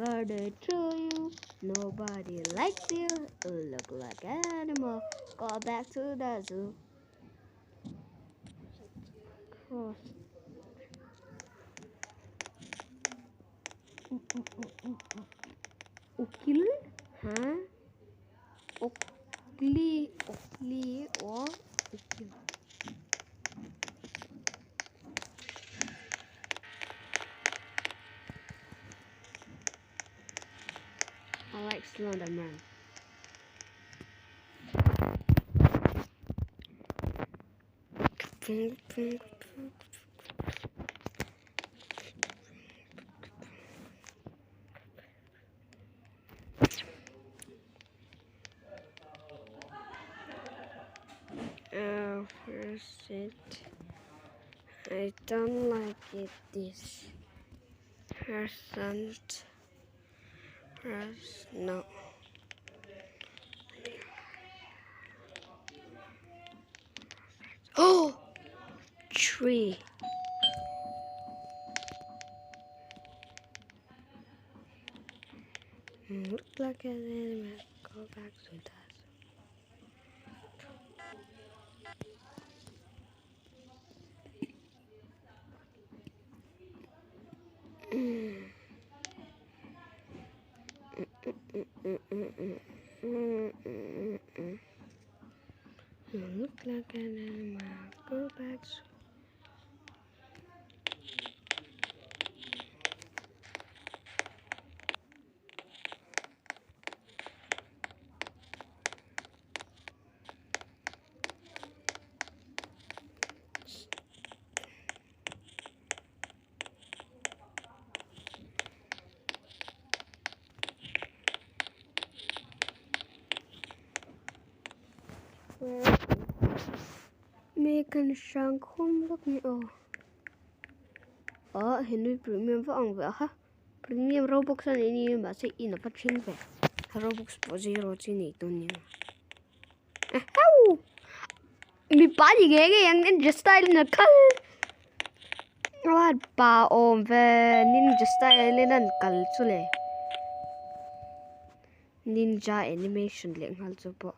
birthday to you. Nobody likes you. You look like an animal. Go back to the zoo. Cross. Ukil? Huh? Okli, okli, or ukil. I like Slender Man. Uh, where's it? I don't like it this percent. Press no. Oh, tree. Look like an animal. Go back to that. You look like an animal. Go back. Mi kan hrang khum vak ni aw. Ah, henui premium vak ang ve a kha. Premium Robux a nih ni mahse in a va then ve. Robux pawh zero chi nei dawn nia. Eheu! Mipa ni nge nge ang ninja style in a kal. What pa awm ve ninja style in an kal chu le. Ninja animation leh nghal chu pawh.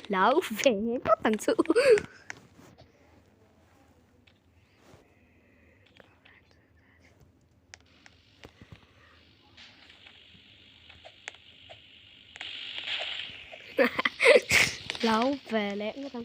Lão về có thằng sự. Lão về lẽ có thằng.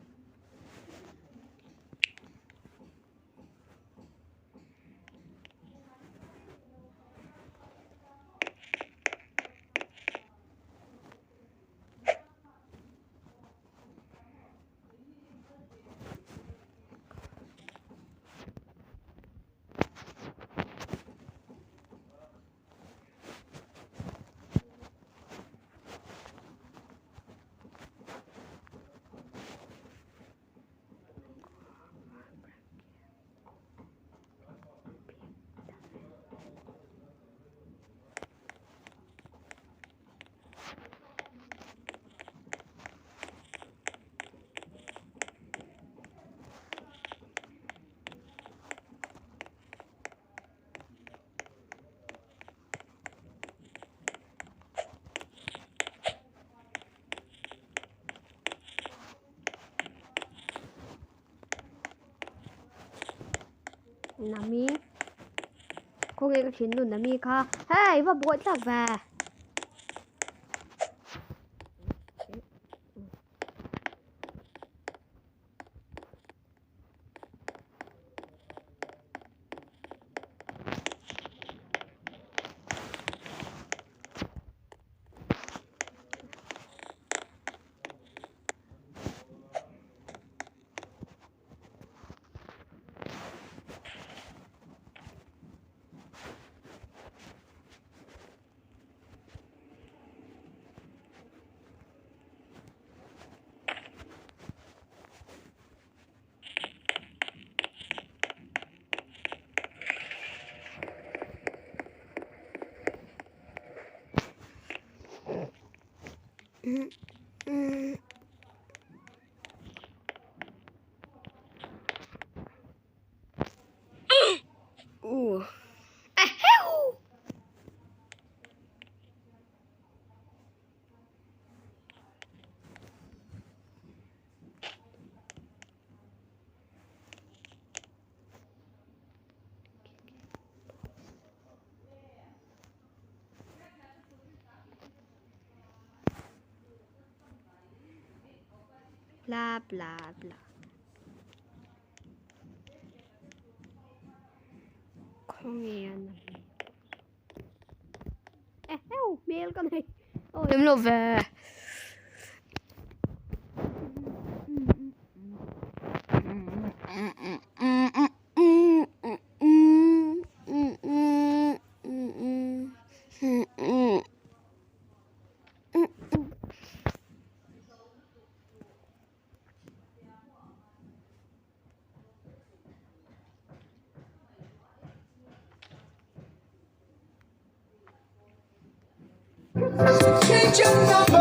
Nami. Khawnge ka thinlun Nami kha. Hei, va buai tlak ve. Bla bla bla. Khawnge a na hi. Eheu hmel ka nei. Aw em lo ve. Change your number.